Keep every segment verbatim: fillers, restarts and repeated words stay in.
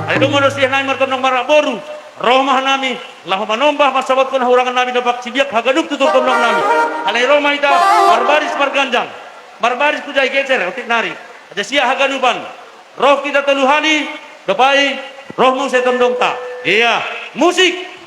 Ai domma do siah nami martondong marboru, roh ma hanami, laho manombah, mansabothon hahurangan nami dompak sibiak haganup tu tondong nami. Alai roh ma hita marbaris marganjang, marbaris tu jae geser otik nari. Asa siah haganupan. Roh hita tolu hali, dob ai roh muse tondongta. Ia, musik.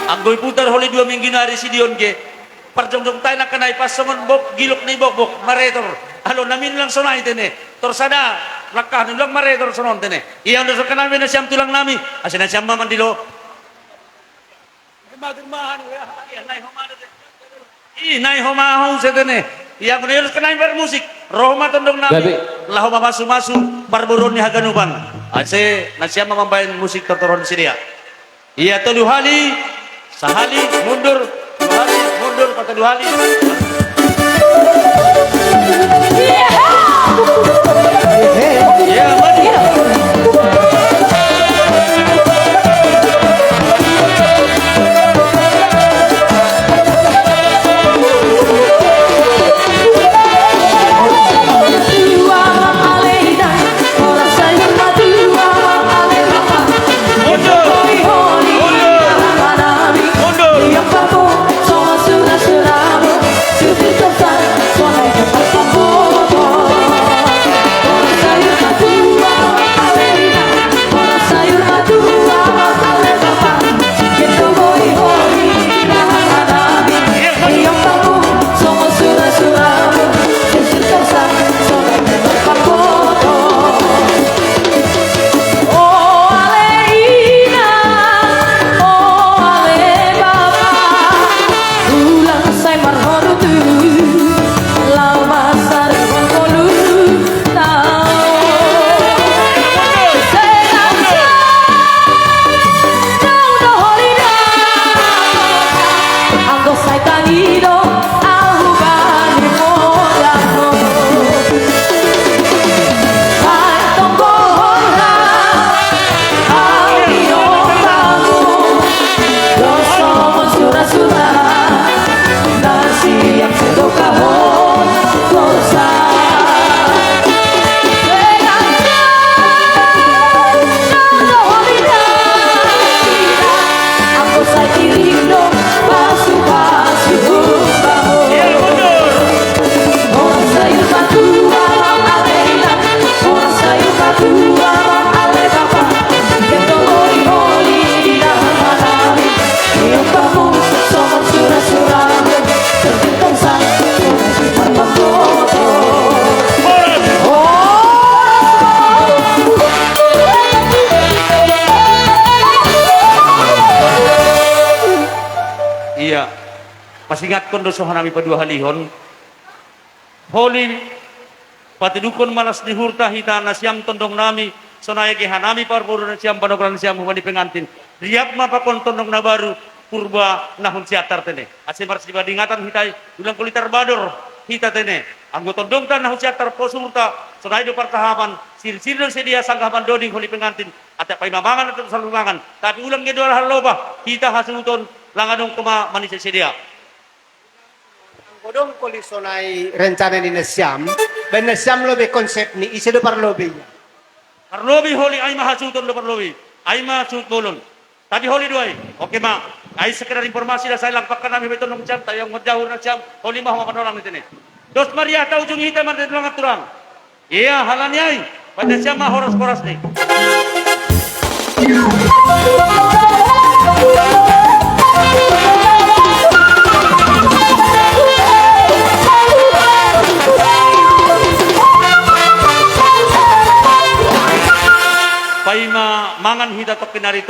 Anggo iputar holi dua minggu nari si Dion ge, parjongjongta i nangkaning pas songon bok, gilok ni bokbok maretor. Alo namin lang sonai tene. Tor sada langkah ni ulang maretor sonon tene. Ia, unda songon nami nasiam tulang nami. Asa nasiam ma mandilo. I nai homa hau setene. Ia, anggo na ioloskan nami bermusik, roh ma tondong nami. Gabe. Laho mamasu-masu parboruon ni haganupan. Ase nasiam ma mambaen musik tortoron sidea. Ia, tolu hali, sahali mundur, dua hali mundur, patolu hali. Ia, maju. Singatkon do so hanami paduahalihon. Holi patuduhon malas ni uhurta hita nasiam tondong nami, sonai age hanami parboru nasiam, panogoran nasiam, homa ni pengantin. Riap ma pakon tondong na baru, Purba na hun Siantar tene. Ase marsibadingatan hita i, ulang holi tarbador hita tene. Anggo tondongta na hun Siantar pos uhurta, sonai do partahapan, sirsir do ise dia sanggah mandoding holi pengantin, atap paima mangan atap salpu mangan. Tapi ulang ge do ala haloba hita hasuhuton, lang adong homa manise ise dia. Anggo dong holi sonai rencana ni nasiam, baen nasiam lobei konsep ni ise do parlobei. Parlobei holi ai ma hasuhuton do parlobei, ai ma suhut bolon. Tapi holi do ai, oke ma. Ai sekedar informasi da, sai lang pangka nami hubege tondong nasiam, tapi anggo manjahur nasiam, holi ma homa panolang ni tene. Dos ma riahta, ujung hita marhite tulang turang. Ia, halani ai, baen nasiam ma horas-horas ni. Paima mangan hita tongkin ari